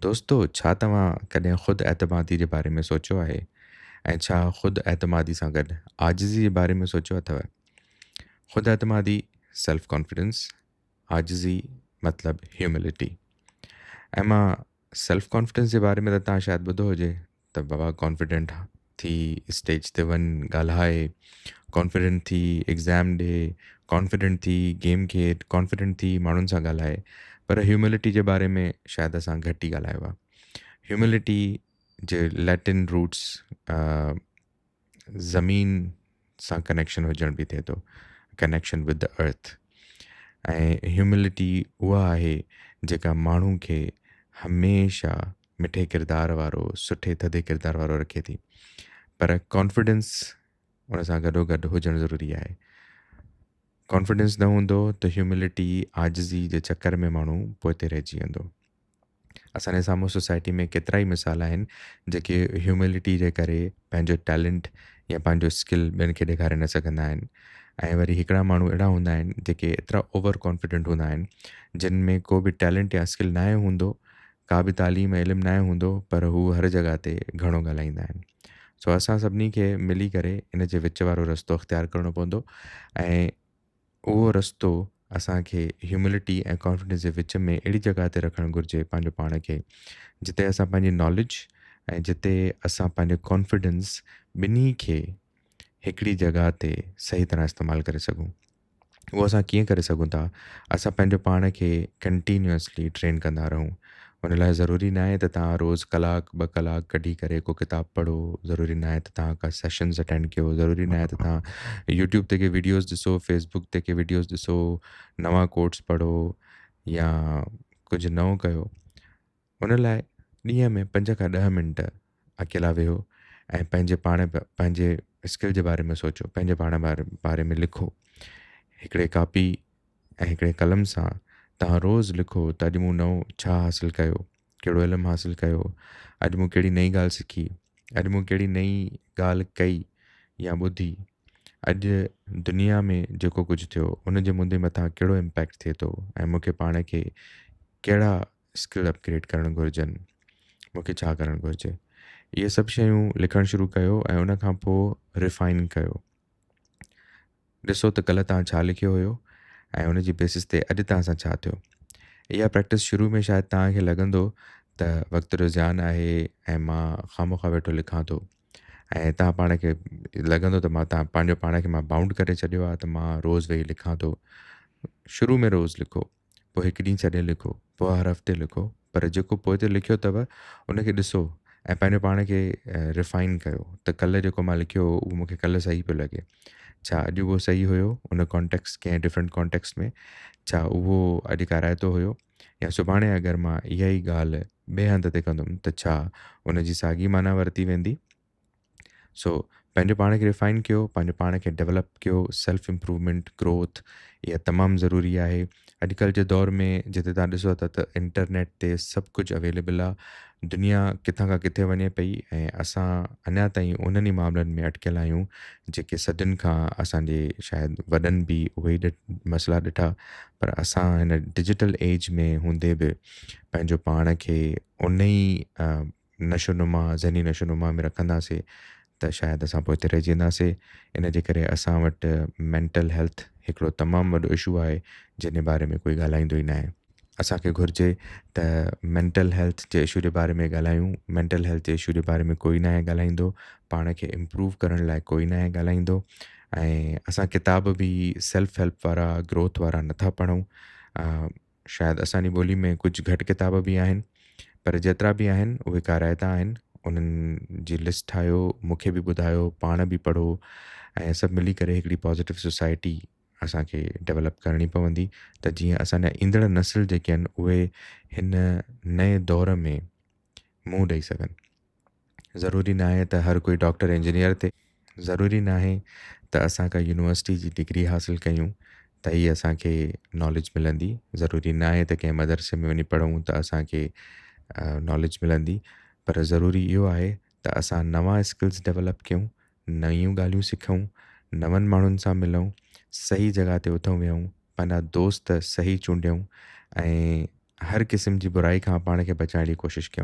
دوستو ڇا توهان ڪڏهن خود اعتمادي جي باري ۾ سوچيو آهي ۽ ڇا خود اعتمادي سان گڏ عاجزي جي باري ۾ سوچيو اٿو؟ خود اعتمادي Self Confidence، عاجزي مطلب Humility. ۽ مان سيلف ڪانفيڊنس جي باري ۾ ته توهان شايد ٻڌو هجي ته بابا ڪانفيڊنٽ ٿي اسٽيج تي وڃ ڳالهائي، ڪانفيڊنٽ ٿي ايگزام ڏي، ڪانفيڊنٽ ٿي گيم کيڏ، ڪانفيڊنٽ ٿي ماڻهن سان ڳالهائي پر هيوملٽي جي باري ۾ شايد اسان گهٽ ئي ڳالهايو آهي. هيوملٽي جي ليٽن روٽس زمين سان ڪنيڪشن هجڻ به ٿئي ٿو ڪنيڪشن ود the ارٿ ۽ هيوملٽي اها آهي جيڪا ماڻهو کي هميشه مٺي ڪردار وارو سٺي ٿڌي ڪردار وارو رکي ٿي پر ڪانفيڊنس ان سان گڏو گڏ هجڻ ضروري آهي ڪانفيڊنس نه هوندو ته هيوملٽي عاجزي جي چڪر ۾ ماڻهو پوئتي رهجي ويندو اسان جي سامهون سوسائٽي ۾ ڪيترا ئي مثال آهن جيڪي هيوملٽي جي ڪري پنهنجو ٽيلنٽ يا پنهنجو اسڪل ٻين کي ڏيکاري نه سگهندا آهن ۽ وري هڪڙا ماڻهو اهڙا هوندا آهن جيڪي ايترا اوور ڪانفيڊنٽ هوندا آهن جن ۾ ڪو به ٽيلنٽ يا اسڪل ناهي هوندو ڪا به تعليم ۽ علم ناهي هوندو پر هو هر جڳهه تي گهڻو ڳالهائيندا آهن سو اسان سڀني کي ملي ڪري ان جي وچ وارو رستو اختيار ڪرڻو پوندو ۽ اهو رستو اسان کي هيوملٽي ۽ ڪانفيڊنس جي وچ ۾ اهڙي جڳهه تي رکڻ گهرجي پنهنجو پاڻ کي جتي اسان پنهنجي ناليج ۽ جتي اسان پنهنجو ڪانفيڊنس ٻنهي کي هڪڙي جڳهه تي صحيح طرح استعمال ڪري سگهون اهو اسان ڪيئن ڪري سگهون ٿا اسان پنهنجو پاڻ کي ڪنٽينيوسلي ٽرين ڪندا رهون ان لاء ضروري ناهي ته توهان روز ڪلاڪ ٻه ڪلاڪ ڪڍي ڪري ڪو ڪتاب پڙهو، ضروري ناهي ته توهان ڪا سيشنز اٽينڊ ڪيو، ضروري ناهي ته توهان يوٽيوب تي ڪي وڊيوز ڏسو، فيس بڪ تي ڪي وڊيوز ڏسو، نوان ڪورس پڙهو يا ڪجهه نئون ڪيو. ان لاء ڏينهن ۾ پنج کان ڏهه منٽ اڪيلا ويهو ۽ پنهنجي پاڻ پنهنجي اسڪل جي باري ۾ سوچو، پنهنجي پاڻ باري ۾ لکو. هڪڙي ڪاپي ۽ هڪڙي قلم سان توهان روز لکو ته اڄ مون نئون ڇا حاصل ڪيو، ڪهڙو علم حاصل ڪيو، اڄ مون ڪهڙي نئين ڳالهه سکي، اڄ مون ڪهڙي نئين ڳالهه ڪئي يا ٻڌي، اڄ دنيا ۾ جيڪو ڪجهه ٿيو ان جي منهنجي مٿان ڪهڙو امپيڪٽ ٿئي ٿو ۽ مون کي پاڻ کي ڪهڙا اسڪل اپگريڊ ڪرڻ گهرجن، مون کي ڇا ڪرڻ گهرجي. اهي سڀ شيون لکڻ شروع ڪيو ۽ ان کان پوء ريفائن ڪيو. ڏسو ته ڪلهه توهان ڇا لکيو هيو ۽ ان جي بيسس تي اڄ توهان سان ڇا ٿيو. اها پريڪٽس شروع ۾ شايد توهان کي لڳندو ته وقت جو زيان آهي ۽ مان خامخواه ويٺو لکان ٿو ۽ توهان پاڻ کي لڳندو ته مان توهان پنهنجو پاڻ کي مان بائونڊ ڪري ڇڏيو آهي ته مان روز ويهي لکان ٿو. شروع ۾ روز لکو. پوء هڪ ڏينهن ڇڏي لکو، پوء هر هفتي لکو، پر جيڪو پوئتي لکيو اٿو ان کي ڏسو ۽ پنهنجو پاڻ کي ريفائن ڪيو ته ڪلهه جيڪو مان لکيو هو اهو مون کي ڪلهه صحيح پيو لڳي، ڇا اڄ اهو صحيح هيو ان ڪانٽيڪسٽ ڪنهن ڊفرنٽ ڪانٽيڪسٽ ۾ ڇا اهو اڄ ڪارائتو هيو يا سڀاڻي اگر مان اها ئي ڳالهه ٻئي هنڌ تي ڪندم ته ڇا ان جي ساڳي معنيٰ ورتي ويندي؟ سو پنهنجو پاڻ کي ريفائن ڪيو پنهنجو پاڻ کي ڊيولپ ڪيو سيلف امپروومينٽ گروٿ اها تمام ضروري آهي اڄڪلهه جي دور ۾ جتي تان ڏسو ٿا ته انٽرنيٽ تي سڀ ڪجهه اويليبل آهي دنيا ڪٿان کان ڪٿي وڃي پئي ۽ اسان اڃا تائين انهن ئي معاملن ۾ اٽڪيل آهيون جيڪي صدين کان اسانجي شايد وڏن به اهي ئي مسئلا ڏٺا پر اسان هن ڊجيٽل ايج ۾ هوندي به پنهنجو پاڻ کي ان ئي نشو نما، ذهني نشو نما ۾ رکنداسي ته شايد اسان پوئتي رهجي وينداسي. ان جي ڪري اسان وٽ مينٽل هيلٿ هڪڙو تمام وڏو اشو آهي جنهن جي باري ۾ ڪوئي ڳالهائيندو ئي ناهي. اسان کي گهرجي ته مينٽل هيلٿ جي اشو جي باري ۾ ڳالهايون، مينٽل هيلٿ جي اشو جي باري ۾ ڪوئي ناهي ڳالهائيندو، پاڻ کي امپروو ڪرڻ لاء ڪوئي ناهي ڳالهائيندو ۽ اسان ڪتاب به سيلف هيلپ وارا گروٿ وارا نٿا پڙهون. شايد اسان جي ٻولي ۾ ڪجهه گهٽ ڪتاب به آهن پر جيترا به آهن اهي ڪارائتا آهن انهن جي لسٽ ٺاهيو مون کي به ٻڌايو پاڻ به پڙهو ۽ سڀ ملي ڪري هڪڙي پازيٽو سوسائٽي اسان کي ڊيولپ ڪرڻي پوندي ته جيئن اسان جا ايندڙ نسل جيڪي آهن اهي هن نئين دور ۾ منهن ڏئي سگهن. ضروري ناهي ته هر ڪوئي ڊاڪٽر انجنيئر ٿئي. ضروري ناهي ته اسان ڪا يونيورسٽي جي ڊگري حاصل ڪيون ته ئي اسان کي ناليج ملندي، ضروري ناهي ته ڪنهن مدرسي ۾ وڃي پڙهون ته اسان کي ناليج ملندي پر ضروري اهو آهي ته اسان نوان اسڪلز ڊولپ ڪيون، نيون ڳالهيون سکون، نون ماڻهن سان ملون، صحيح جڳهه تي اٿون ويهون، پنهنجا دوست صحيح چونڊيون ۽ هر قسم جي برائي کان پاڻ کي بچائڻ جي ڪوشش ڪيون.